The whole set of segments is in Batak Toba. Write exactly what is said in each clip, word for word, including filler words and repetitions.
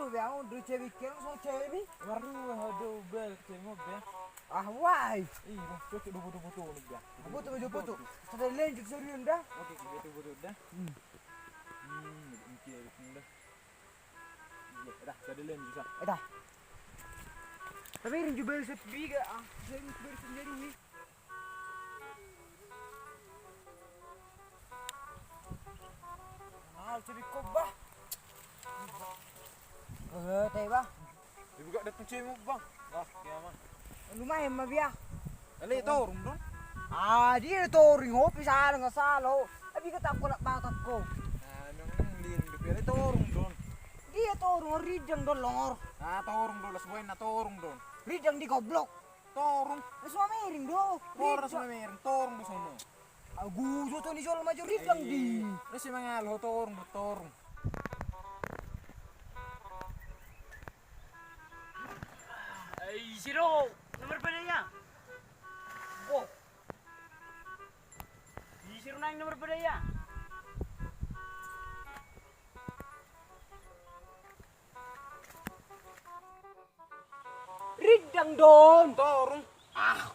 Be au do cebi keng so cebi. Baru do bel cebi mo be. Ah wai. Ih, cocok do foto-foto ni be. Foto be foto. Sada lenjuk serius da. Oke, oke, foto-foto da. Hmm. Hmm, oke, oke da. Iya, dah, sada lenjuk sa. Eh dah. Tapi rinju bel sepi ga ah. Serius bel sendiri nih. Mahal cebi kobah. Eh, teh bah. Dibuka datang cebi bang. Wah, kiaman. Lumayan ma biar. Ale torung don. Ah, dia torung hopi salah nggak salah. Tapi kata aku lak batak ko. Nah, memang lirin di pele torung don. Dia torung ridang don longor. Ah, torung don las boy na torung don. Ridang di goblok. Torung. Las mamering do. Ridang. Torung do sono. Agu joto ni jolo majo ridang di. Terus emang alo torung do torung. Ai siro nomor bedanya. Oh. Di siro nang nomor bedanya. Ridang don. Torung. Ah.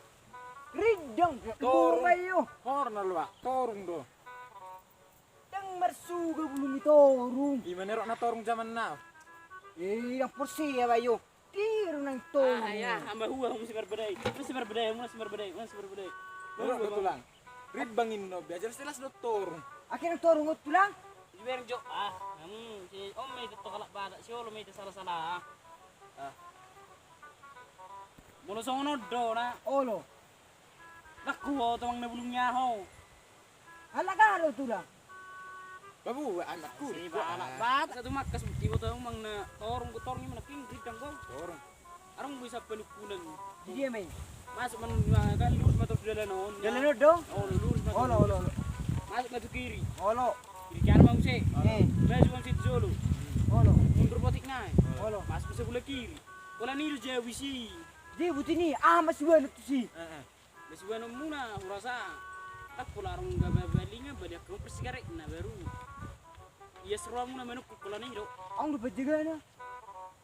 Ridang. Torung. Horna lua. Torung do. Dang marsuga bulung i torung. Ima nerok na torung zaman now. Eh, dang porsea bayo. Tiru nang torung. Ah ya, hamba hua hum simar bedai. Hum simar bedai, hum simar bedai, hum simar bedai. Nerok do tulang. Ridang inno biar jelas-jelas do torung. Akhirnya torung o tulang. Ibereng jo ah. Hmm, si om itu kalak batak si olo itu salah-salah. Ah. Molo songon on do na. Olo. Nakku ho tomang na bulung nyaho. Anak alo tulang. Babu anakku. Si balak bat satu makas bukti bota tomang na torung ku torung ima na king ridang ko. Torung. Arung bisa penukunan. Di dia mai. Masuk man kan lurus ma tu dalan on. Dalan on do. Oh lurus ma. Olo olo olo. Masuk ma tu kiri. Olo. Kiri kanan ma muse. Eh. Maju ma muse tu jolo. Olo. Mundur potik nai. Olo. Masuk sebelah kiri. Pola ni do jawi si. Dia buti ni ah masih banyak tu si. Heeh. Besi banon muna hurasa. Tak pola rong gaba balinga bali akka persigaret na baru. Ia seruan muna menuk kukulan ini do. Ang dapat jaga na.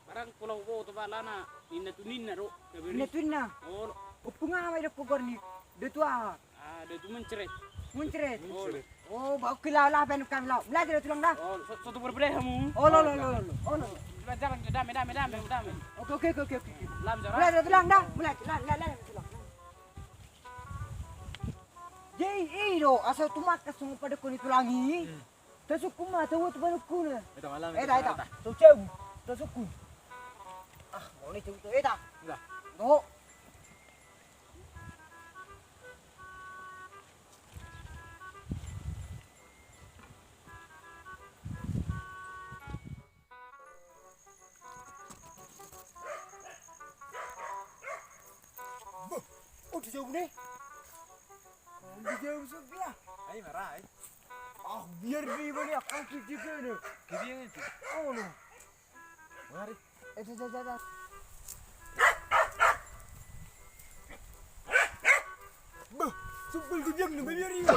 Barang pola hubo to balana ninna tu ninna do. Ninna tu ninna. Oh. Upung ama ida kogor ni. Dia tu aha. Ah, dia tu mencret. Mencret. Mencret. Oh, bau kila lah penuk kami lah. Mulai dia tulang dah. Oh, satu berbeda kamu. Oh lo lo lo lo. Oh lo. Dame dame dame dame. Oke oke oke oke. Lam jara. Mulai dia tulang dah. Mulai lah lah lah tulang. Jadi i do asa tu makas songon pada koni tulangi. Tasukku ma tahu tu panukku na. Eta malam. Eta eta. Tau ceu. Tasukku. Ah, mau ni ceu tu eta. Enggak. No. Bah, oh dijawab nih. Oh dijawab sebelah. Ayo marah. Ah biar di mana aku di mana? Kiri yang itu. Oh no. Mari. Eh, dah, dah, dah, dah. Bah, sumpel gue bilang nih, biar ini.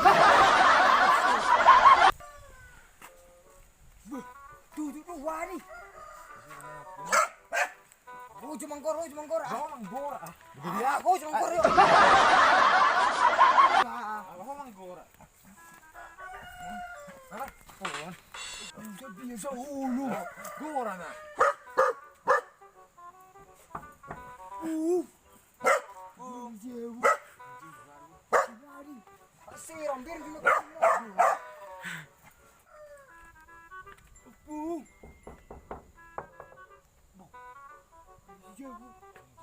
Bah, tuh, tuh, tuh, wari. Oh, cuma ngkor, oh, cuma ngkor. Ah, oh, cuma ngkor. Apa, cuma ngkor? Hah? Oh. Bisa, bisa, ulu. Gora na. Uh. Jauh. Mari. Siram, biar dulu. Bung. Iya, Bu.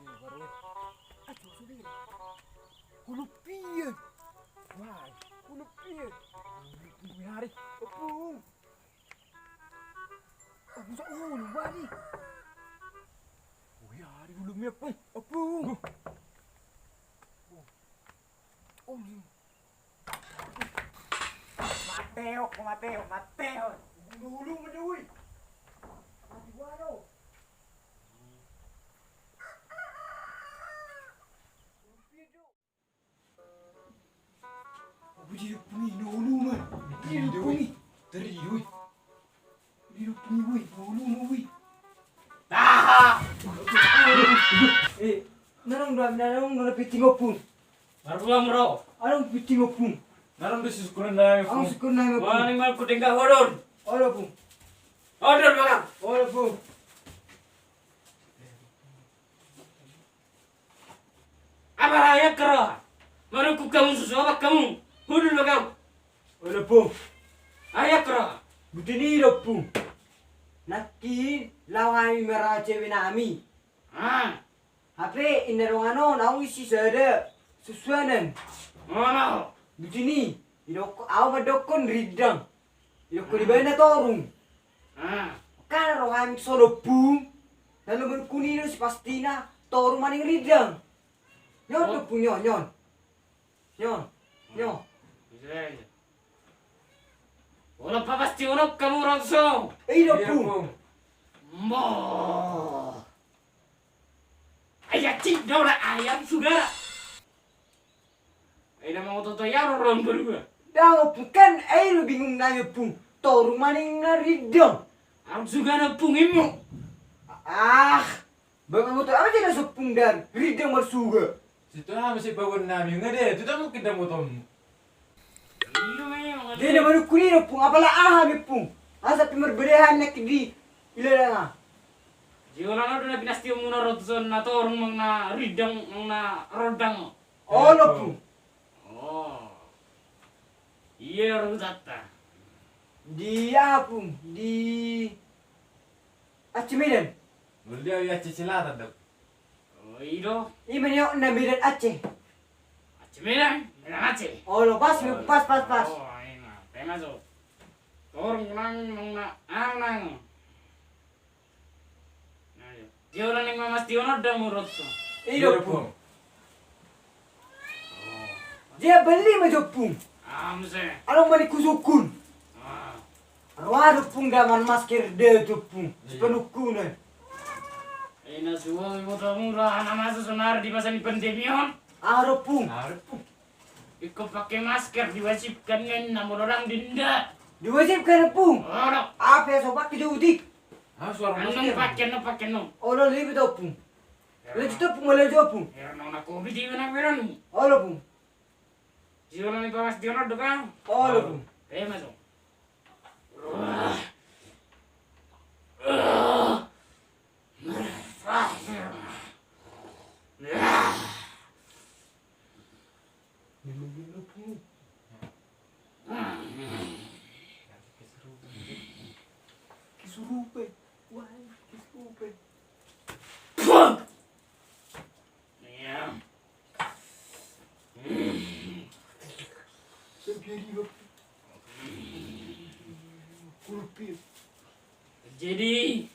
Iya, baru. Aduh, sudah. Hulupian. Wah, hulupian. Hulupian hari. Tepung. Oh, bisa ulu, wari. Oh, ya, hari hulupian, Pung. Tepung. Oh, ini. Mateo, ko Mateo, Mateo. Bunuh ulu, Mateo, woi. Mati gua, do. Apa dia pungi, no ulu, man. Dia pungi. Tadi dia, woi. Dia pungi, woi, no ulu, no, woi. Adong do hami na adong do na piting ompung. Marhua mura. Adong piting ompung. Adong do sisukkuran nami ompung. Adong sukkuran nami ompung. Wah, ni mal kudengga hodor. Olo ompung. Hodor baga. Olo ompung. Apa ayak kara? Marukku kamu susu apa kamu? Hodor baga. Olo ompung. Ayak kara? Buti ni do ompung. Nangkin laho hami maraha cewe nami. Ah. Hape inna dongan on au isi sada susuanan. Mana? Buti ni. Idok au mandokkon rindang. Idok ko di bana torung. Ah. Kana roham so ompung. Lalu berkuni do si pastina torung maning rindang. Nyon do ompung nyon nyon. Nyon. Nyon. Bisa aja. Olo pasti ono kamu rokso. Iya ompung. Mo. Ayah cik daulah ayam sugara. Ai nama oto to ya orang berdua. Dang ompung kan ai lu bingung nanya ompung. Torung maning na rindang. Am sugara ompung imu. Ah. Bapak motor apa jadi ompung dan rindang marsuga. Situ nama si bawan nami ngade tu tamu kita motormu. Dia na manukuni ompung apala aha ompung. Asa pi marbedehan nak di ilalana. Jolana do na pinastion muna rotson na torung mang na rindang mang na rondang. Olo ompung. Oh. Iya rutata. Di aha ompung di Aceh Medan. Muli au Aceh Selatan dok. Oh ido. Ima ni na Medan Aceh. Aceh Medan, Medan Aceh. Olo pas pas pas pas. Oh ima. Tema so. Torung nang nang na anang. Dia orang yang memastikan ada murotso. Iya ompung. Dia beli ma jo ompung. Amse. Along balik kusukun. Roa do ompung daman masker de tu ompung. Sepenuhkuna. Ina suwa motor murah anak masa sonar di masa ni pandemi on. Aro ompung. Aro ompung. Ikut pakai masker diwajibkan ngen namun orang denda. Diwajibkan ompung. Ora. Apa ya sobat ke jauh dik. Ah suara masker. Pakai no pakai no. Olo libi do ompung. Laju do ompung laju ompung. Ya nona covid di mana berani. Olo ompung. Jolo ni pamas di ono do bang. Olo ompung. Eh masuk. Kesurupan. Wah, kesurupan. Iya. Jadi,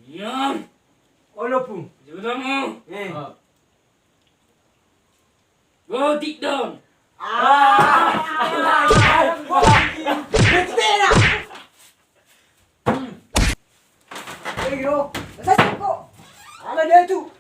iya. Olo ompung. Jabatan mu. Eh. Botik don. Ah. Botik. Betul dah. Eh, yo. Saya kok. Ala dia tu.